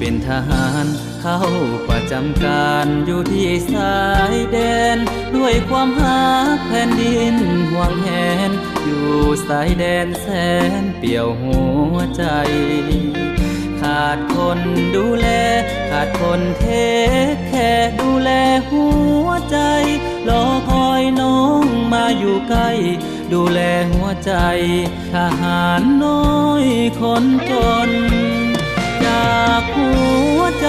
ເປັນທະຫານເຂົ້າປະຈຳການຢູ່ທີ່ຊາຍແດນ ດ້ວຍຄວາມຮັກແຜ່ນດິນຫວງແຫນ ຢູ່ຊາຍແດນແສນປ່ຽວຫົວໃຈ ຂາດຄົນດູແລ ຂາດຄົນເທກແຄ ດູແລຫົວໃຈ ລໍຄອຍນ້ອງມາຢູ່ໃກ້ ດູແລຫົວໃຈ ທະຫານນ້ອຍຄົນຈົນ ຈາກຫົວໃຈ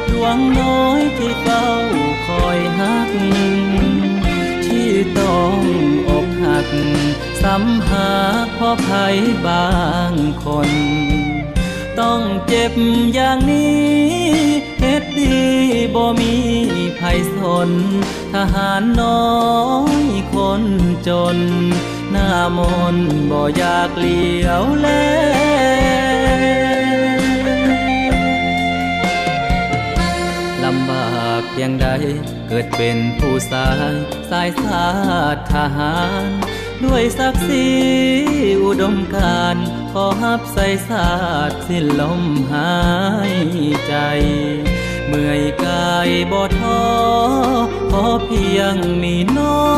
ດວງນ້ອຍທີ່ເຝົ້າຄອຍຮັກ ທີ່ຕ້ອງອົກຫັກ ຊ້ຳຫາກເພາະໃຜບາງຄົນ ຕ້ອງເຈັບຢ່າງນີ້ ເຮັດດີບໍ່ມີໃຜສົນ ທະຫານນ້ອຍຄົນຈົນ ໜ້າມົນບໍ່ຢາກຫຼຽວແລ ລຳບາກພຽງໃດ ເກີດເປັນຜູ້ຊາຍ ສາຍຊາດທະຫານ ດ້ວຍສັກສີອຸດົມການ ຂໍຮັບໃສ່ຊາດສິ້ນລົມຫາຍໃຈ ເມື່ອຍກາຍບໍ່ທໍ້ ຂໍພຽງມີນ້ອ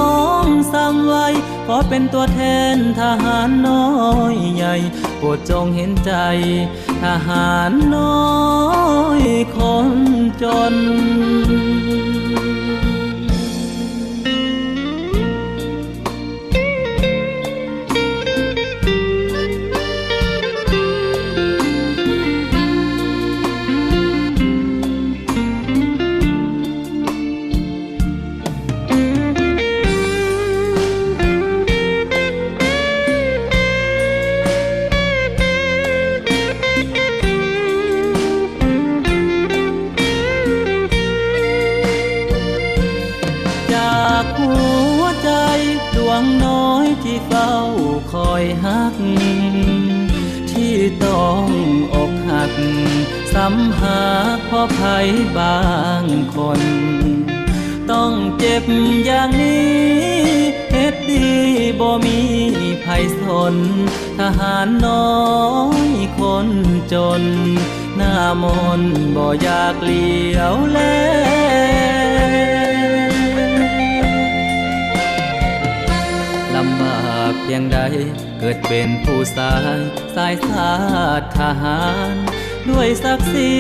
ງຊ້ຳໄວ້ ຂໍເປັນຕົວແທນທະຫານນ້ອຍໃຫຍ່ ໂປດຈົ່ງເຫັນໃຈ ທະຫານນ້ອຍຄົນຈົນ. ຈາກຫົວໃຈດວງນ້ອຍທີ່ເຝົ້າຄອຍຮັກ ທີ່ຕ້ອງອົກຫັກ ຊ້ຳຫາກເພາະໃຜບາງຄົນ ຕ້ອງເຈັບຢ່າງນີ້ ເຮັດດີບໍ່ມີໃຜສົນ ທະຫານນ້ອຍຄົນຈົນ ໜ້າມົນບໍ່ຢາກຫຼຽວແລ ລຳບາກພຽງໃດ ເກີດເປັນຜູ້ຊາຍ ສາຍຊາດທະຫານ ດ້ວຍສັກສີ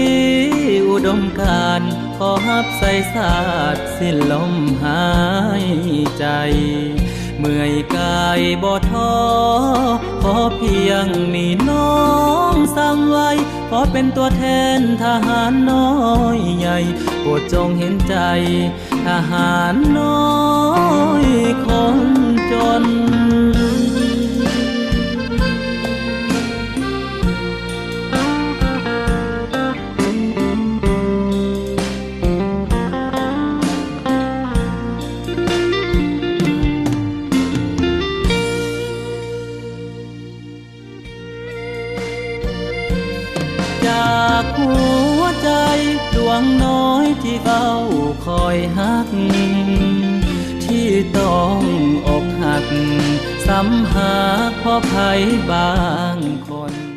ອຸດົມການ ຂໍຮັບໃສ່ຊາດສິ້ນລົມຫາຍໃຈ ເມື່ອຍກາຍບໍ່ທໍ້ ຂໍພຽງມີນ້ອງຊ້ຳໄວ້ ຂໍເປັນຕົວແທນທະຫານນ້ອຍໃຫຍ່ ໂປດຈົ່ງເຫັນໃຈ ທະຫານນ້ອຍຄົນຈົນ. ຈາກຫົວໃຈດວງນ້ອຍທີ່ເຝົ້າຄອຍຮັກ ທີ່ຕ້ອງອົກຫັກ ຊ້ຳຫາກເພາະໃຜບາງຄົນ.